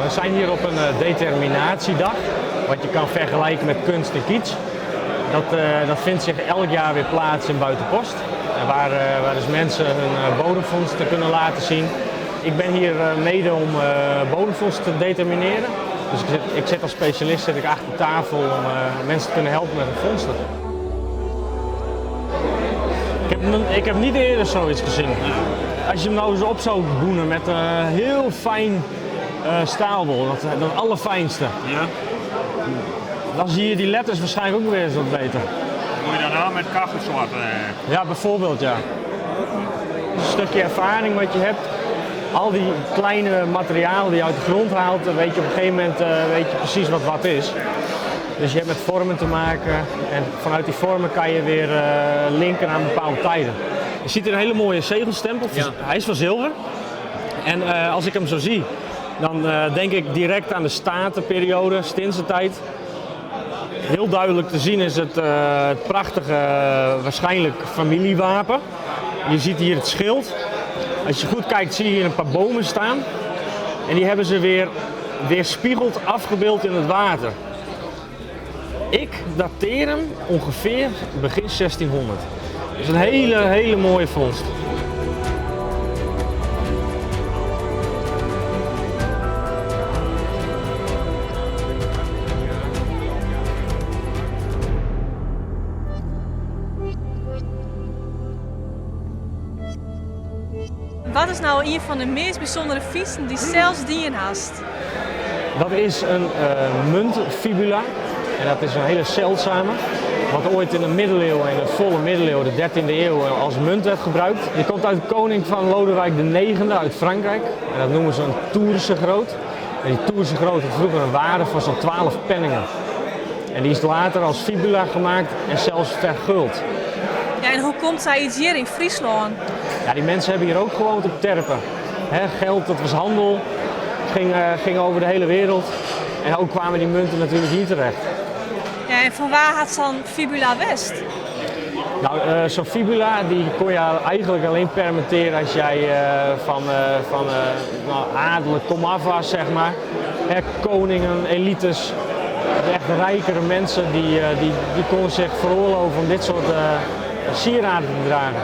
We zijn hier op een eh, determinatiedag, wat je kan vergelijken met kunst en kitsch. Dat, eh, dat vindt zich elk jaar weer plaats in Buitenpost, waar, waar dus mensen hun bodemvondsten kunnen laten zien. Ik ben hier mede om bodemvondsten te determineren. Dus ik zit, ik zit als specialist zit ik achter tafel om mensen te kunnen helpen met hun vondsten. Ik heb, ik heb niet eerder zoiets gezien. Als je hem nou eens op zou boenen met heel fijn staalwol, dat, dat allerfijnste. Ja. Dan zie je die letters waarschijnlijk ook weer eens wat beter. Moet je daarna met kachelzwart? Ja, bijvoorbeeld ja. Een stukje ervaring wat je hebt. Al die kleine materialen die je uit de grond haalt, dan weet je op een gegeven moment weet je precies wat wat is. Dus je hebt met vormen te maken en vanuit die vormen kan je weer linken aan bepaalde tijden. Je ziet hier een hele mooie zegelstempel. Ja. Hij is van zilver. En als ik hem zo zie, dan denk ik direct aan de Statenperiode, Stinzentijd. Heel duidelijk te zien is het, het prachtige, waarschijnlijk familiewapen. Je ziet hier het schild. Als je goed kijkt zie je hier een paar bomen staan. En die hebben ze weer weerspiegeld afgebeeld in het water. Ik dateer hem ongeveer begin 1600. Dat is een hele, hele mooie vondst. Wat is nou een van de meest bijzondere fynsten dy'tst sels dien hast? Dat is een muntfibula en dat is een hele zeldzame. Wat ooit in de middeleeuwen, in de volle middeleeuwen, de 13e eeuw, als munt werd gebruikt. Die komt uit de koning van Lodewijk IX uit Frankrijk. En dat noemen ze een Toerse groot. En die Toerse groot had vroeger een waarde van zo'n 12 penningen. En die is later als fibula gemaakt en zelfs verguld. Ja, en hoe komt sayts hjir yn Fryslân? Ja, die mensen hebben hier ook gewoond op terpen. Hè, geld, dat was handel, ging, ging over de hele wereld. En ook kwamen die munten natuurlijk hier terecht. Ja, en fan wa hat sa'n fibula west? Nou, zo'n fibula die kon je eigenlijk alleen permitteren als jij fan, fan nou, adellijk komaf was, zeg maar. Hè, koningen, elites, de echt rijkere mensen, die, die, die konden zich veroorloven om dit soort sieraden te dragen.